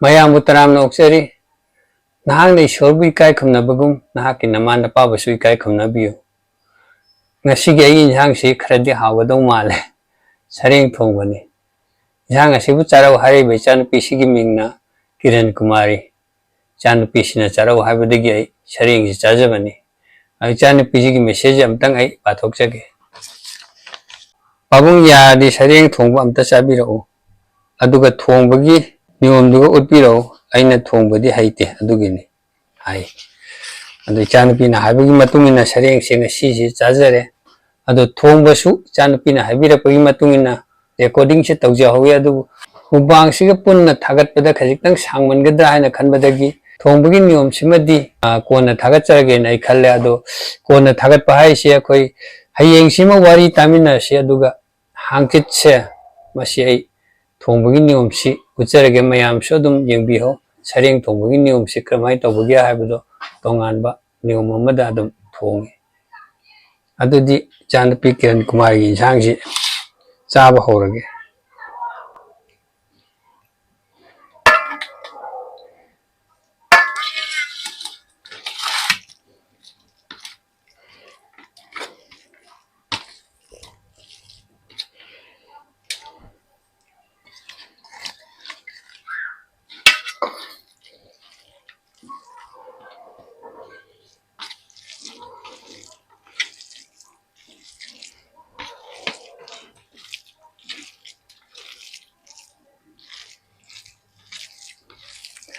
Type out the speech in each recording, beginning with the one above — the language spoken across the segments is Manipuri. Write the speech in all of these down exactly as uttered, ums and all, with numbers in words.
ꯃꯌꯥꯝꯕꯨ ꯇꯔꯥꯝꯅ ꯑꯣꯛꯆꯔꯤ꯫ ꯅꯍꯥꯛꯅ ꯏꯁꯣꯔꯕꯨ ꯏꯀꯥꯏ ꯈꯨꯝꯅꯕꯒꯨꯝ, ꯅꯍꯥꯛꯀꯤ ꯅꯃꯥ ꯅꯄꯥꯕꯨꯁꯨ ꯏꯀꯥꯏ ꯈꯨꯝꯅꯕꯤꯌꯨ꯫ ꯉꯁꯤꯒꯤ ꯑꯩꯒꯤ ꯏꯟꯁꯥꯡꯁꯤ ꯈꯔꯗꯤ ꯍꯥꯎꯒꯗꯧ ꯃꯥꯜꯂꯦ꯫ ꯁꯔꯦꯡ ꯊꯣꯡꯕꯅꯤ꯫ ꯏꯟꯁꯥꯡ ꯑꯁꯤꯕꯨ ꯆꯥꯔꯧ ꯍꯥꯏꯔꯤꯕ ꯏꯆꯥꯅꯨꯄꯤꯁꯤꯒꯤ ꯃꯤꯡꯅ ꯀꯤꯔꯟ ꯀꯨꯃꯥꯔꯤ꯫ ꯏꯆꯥꯅꯨꯄꯤꯁꯤꯅ ꯆꯥꯔꯧ ꯍꯥꯏꯕꯗꯒꯤ ꯑꯩ ꯁꯔꯦꯡꯁꯤ ꯆꯥꯖꯕꯅꯤ꯫ ꯑꯗꯨ ꯏꯆꯥꯅꯨꯄꯤꯁꯤꯒꯤ message ꯑꯝꯇꯪ ꯑꯩ ꯄꯥꯊꯣꯛꯆꯒꯦ꯫ "ꯄꯥꯕꯨꯡ, ꯌꯥꯔꯗꯤ ꯁꯔꯦꯡ ꯊꯣꯡꯕ ꯑꯝꯇ ꯆꯥꯕꯤꯔꯛꯎ, ꯑꯗꯨꯒ ꯊꯣꯡꯕꯒꯤ ꯅꯤꯌꯣꯝꯗꯨꯒ ꯎꯠꯄꯤꯔꯛꯎ, ꯑꯩꯅ ꯊꯣꯡꯕꯗꯤ ꯍꯩꯇꯦ ꯑꯗꯨꯒꯤꯅꯤ" ꯍꯥꯏ꯫ ꯑꯗꯨ ꯏꯆꯥꯅꯨꯄꯤꯅ ꯍꯥꯏꯕꯒꯤ ꯃꯇꯨꯡ ꯏꯟꯅ ꯁꯔꯦꯡꯁꯦ ꯉꯁꯤꯁꯦ ꯆꯥꯖꯔꯦ꯫ ꯑꯗꯣ ꯊꯣꯡꯕꯁꯨ ꯏꯆꯥꯅꯨꯄꯤꯅ ꯍꯥꯏꯕꯤꯔꯛꯄꯒꯤ ꯃꯇꯨꯡ ꯏꯟꯅ recordingꯁꯦ ꯇꯧꯖꯍꯧꯋꯤ꯫ ꯑꯗꯨꯕꯨ ꯃꯨꯛꯕꯥꯡꯁꯤꯒ ꯄꯨꯟꯅ ꯊꯥꯒꯠꯄꯗ ꯈꯖꯤꯛꯇꯪ ꯁꯥꯡꯃꯟꯒꯗ꯭ꯔꯥ ꯍꯥꯏꯅ ꯈꯟꯕꯗꯒꯤ ꯊꯣꯡꯕꯒꯤ ꯅꯤꯌꯣꯝꯁꯤꯃꯗꯤ, ꯑ, ꯀꯣꯟꯅ ꯊꯥꯒꯠꯆꯔꯒꯦꯅ ꯑꯩ ꯈꯜꯂꯦ꯫ ꯑꯗꯣ ꯀꯣꯟꯅ ꯊꯥꯒꯠꯄ ꯍꯥꯏꯁꯦ ꯑꯩꯈꯣꯏ ꯍꯌꯦꯡꯁꯤꯃ ꯋꯥꯔꯤ ꯇꯥꯃꯤꯟꯅꯔꯁꯤ꯫ ꯑꯗꯨꯒ ꯍꯥꯡꯆꯤꯠꯁꯦ ꯃꯁꯤ ꯑꯩ ꯊꯣꯡꯕꯒꯤ ꯅꯤꯌꯣꯝꯁꯤ ꯎꯠꯆꯔꯒꯦ, ꯃꯌꯥꯝꯁꯨ ꯑꯗꯨꯝ ꯌꯦꯡꯕꯤꯍꯧ꯫ ꯁꯔꯦꯡ ꯊꯣꯡꯕꯒꯤ ꯅꯤꯌꯣꯝꯁꯤ ꯀꯔꯝꯍꯥꯏꯅ ꯇꯧꯕꯒꯦ ꯍꯥꯏꯕꯗꯣ ꯇꯣꯉꯥꯟꯕ ꯅꯤꯌꯣꯝ ꯑꯃꯗ ꯑꯗꯨꯝ ꯊꯣꯡꯉꯤ꯫ ꯑꯗꯨꯗꯤ ꯏꯆꯥꯅꯨꯄꯤ ꯀꯤꯔꯟ ꯀꯨꯃꯥꯔꯒꯤ ꯏꯟꯁꯥꯡꯁꯤ ꯆꯥꯕ ꯍꯧꯔꯒꯦ꯫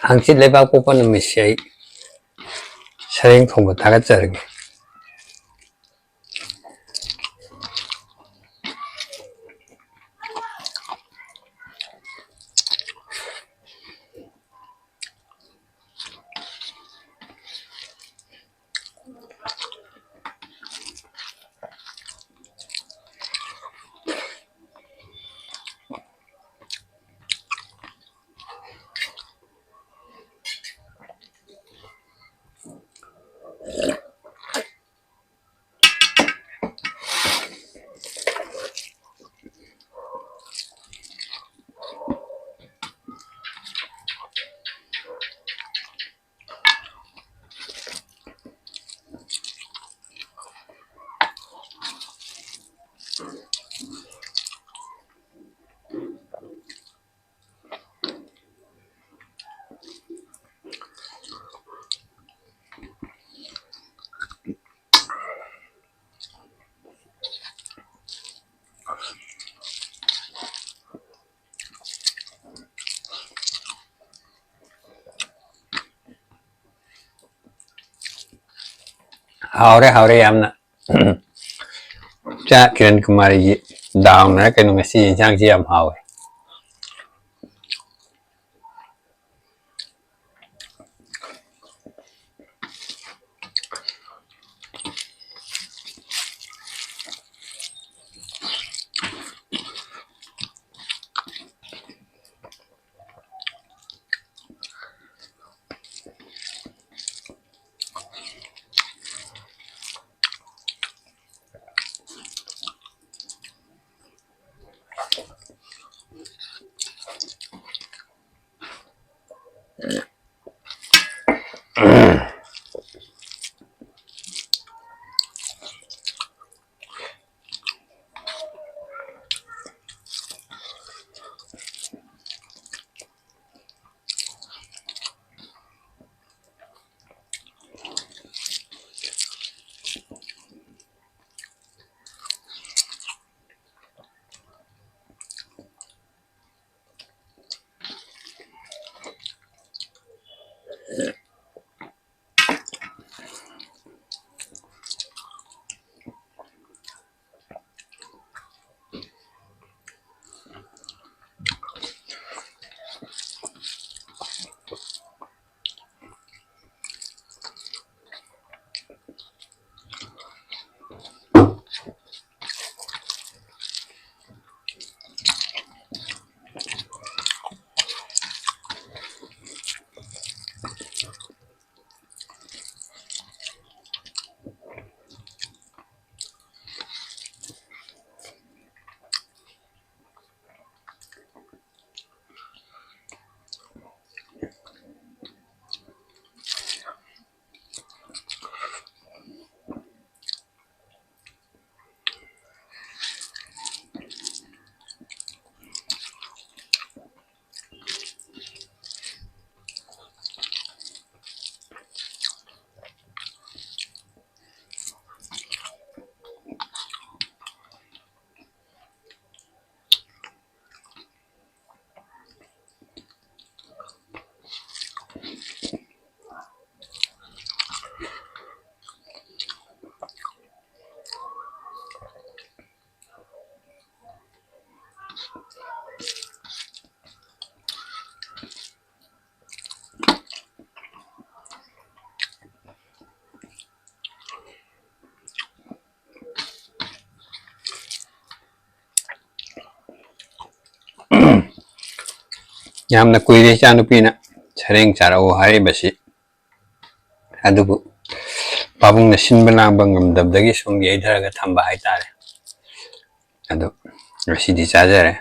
ꯍꯪꯆꯤꯠ ꯂꯩꯕꯥꯛ ꯄꯣꯛꯄ ꯅꯨꯃꯤꯠꯁꯦ ꯑꯩ ꯁꯔꯦꯡ ꯊꯣꯡꯕ ꯊꯥꯒꯠꯆꯔꯒꯦ꯫ ꯍꯥꯎꯔꯦ, ꯍꯥꯎꯔꯦ ꯌꯥꯝꯅ꯫ ꯏꯆꯥ ꯀꯤꯔꯟ ꯀꯨꯃꯥꯔꯤꯒꯤ ꯗꯥꯜꯅꯔ ꯀꯩꯅꯣ, ꯉꯁꯤ ꯌꯦꯟꯁꯥꯡꯁꯤ ꯌꯥꯝ ꯍꯥꯎꯋꯦ꯫ ꯌꯥꯝꯅ ꯀꯨꯏꯔꯦ ꯏꯆꯥꯅꯨꯄꯤꯅ ꯁꯔꯦꯡ ꯆꯥꯔꯛꯑꯣ ꯍꯥꯏꯔꯤꯕꯁꯤ꯫ ꯑꯗꯨꯕꯨ ꯄꯥꯕꯨꯡꯅ ꯁꯤꯟꯕ ꯂꯥꯡꯕ ꯉꯝꯗꯕꯗꯒꯤ ꯁꯨꯝ ꯌꯩꯊꯔꯒ ꯊꯝꯕ ꯍꯥꯏꯇꯥꯔꯦ꯫ ꯑꯗꯨ ꯉꯁꯤꯗꯤ ꯆꯥꯖꯔꯦ꯫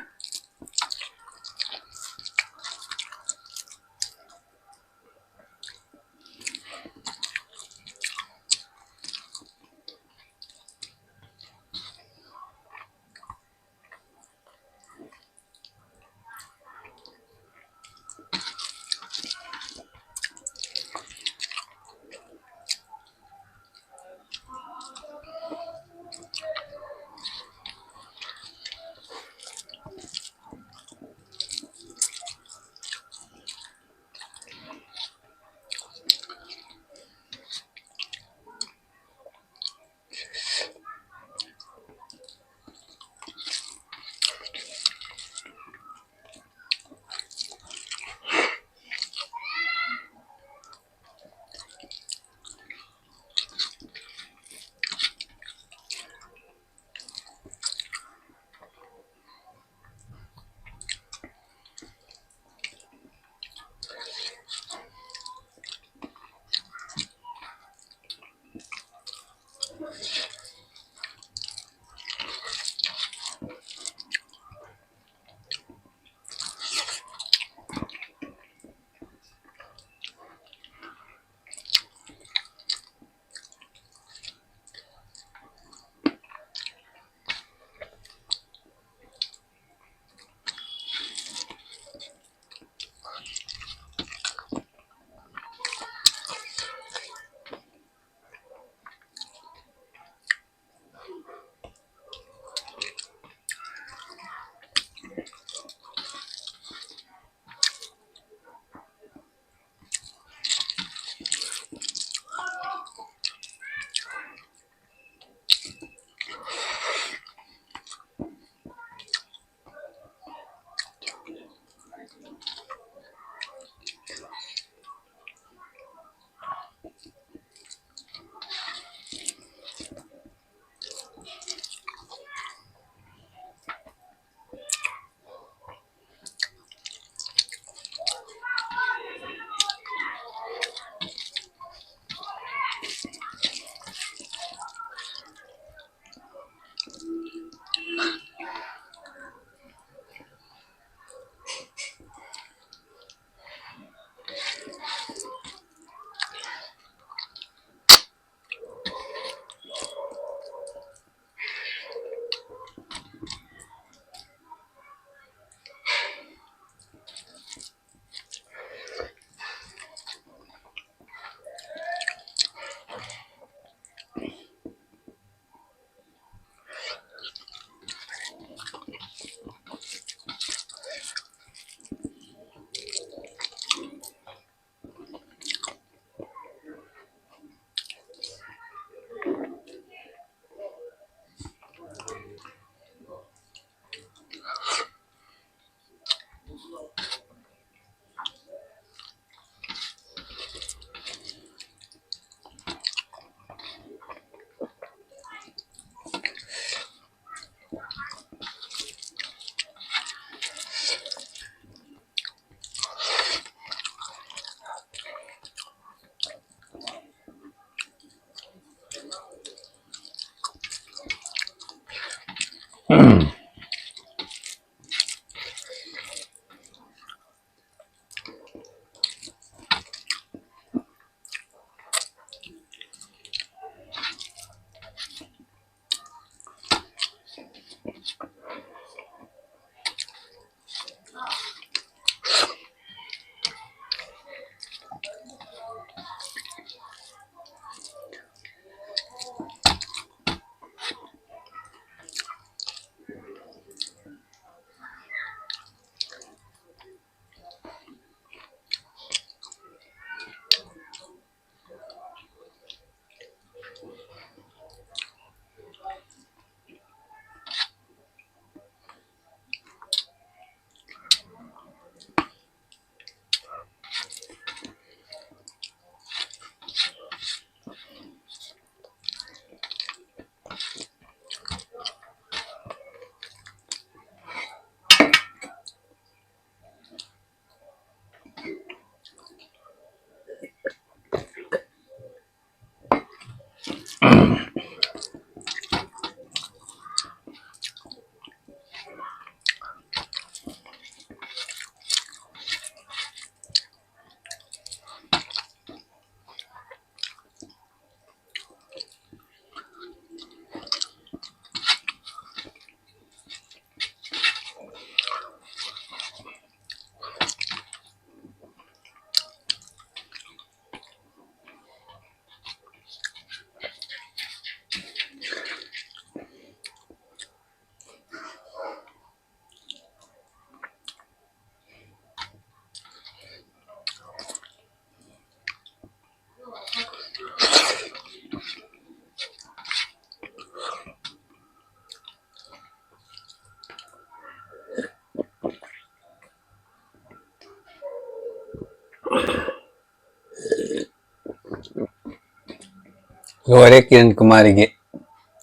ꯂꯣꯏꯔꯦ ꯀꯤꯔꯟ ꯀꯨꯃꯥꯔꯤꯒꯤ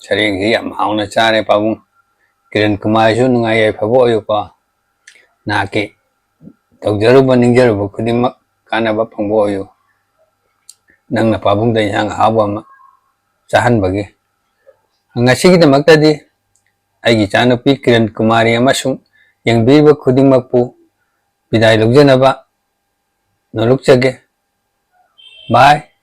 ꯁꯔꯦꯡꯁꯤ꯫ ꯌꯥꯝ ꯍꯥꯎꯅ ꯆꯥꯔꯦ ꯄꯥꯕꯨꯡ꯫ ꯀꯤꯔꯟ ꯀꯨꯃꯥꯔꯤꯁꯨ ꯅꯨꯡꯉꯥꯏ ꯌꯥꯏꯐꯕ ꯑꯣꯏꯌꯨꯀꯣ꯫ ꯅꯍꯥꯛꯀꯤ ꯇꯧꯖꯔꯨꯕ ꯅꯤꯡꯖꯔꯨꯕ ꯈꯨꯗꯤꯡꯃꯛ ꯀꯥꯟꯅꯕ ꯐꯪꯕ ꯑꯣꯏꯌꯨ꯫ ꯅꯪꯅ ꯄꯥꯕꯨꯡꯗ ꯏꯟꯁꯥꯡ ꯑꯍꯥꯎꯕ ꯑꯃ ꯆꯥꯍꯟꯕꯒꯤ꯫ ꯉꯁꯤꯒꯤꯗꯃꯛꯇꯗꯤ ꯑꯩꯒꯤ ꯏꯆꯥꯅꯨꯄꯤ ꯀꯤꯔꯟ ꯀꯨꯃꯥꯔꯤ ꯑꯃꯁꯨꯡ ꯌꯦꯡꯕꯤꯔꯤꯕ ꯈꯨꯗꯤꯡꯃꯛꯄꯨ ꯕꯤꯗꯥꯏ ꯂꯧꯖꯅꯕ ꯅꯣꯂꯨꯛꯆꯒꯦ꯫ Bye꯫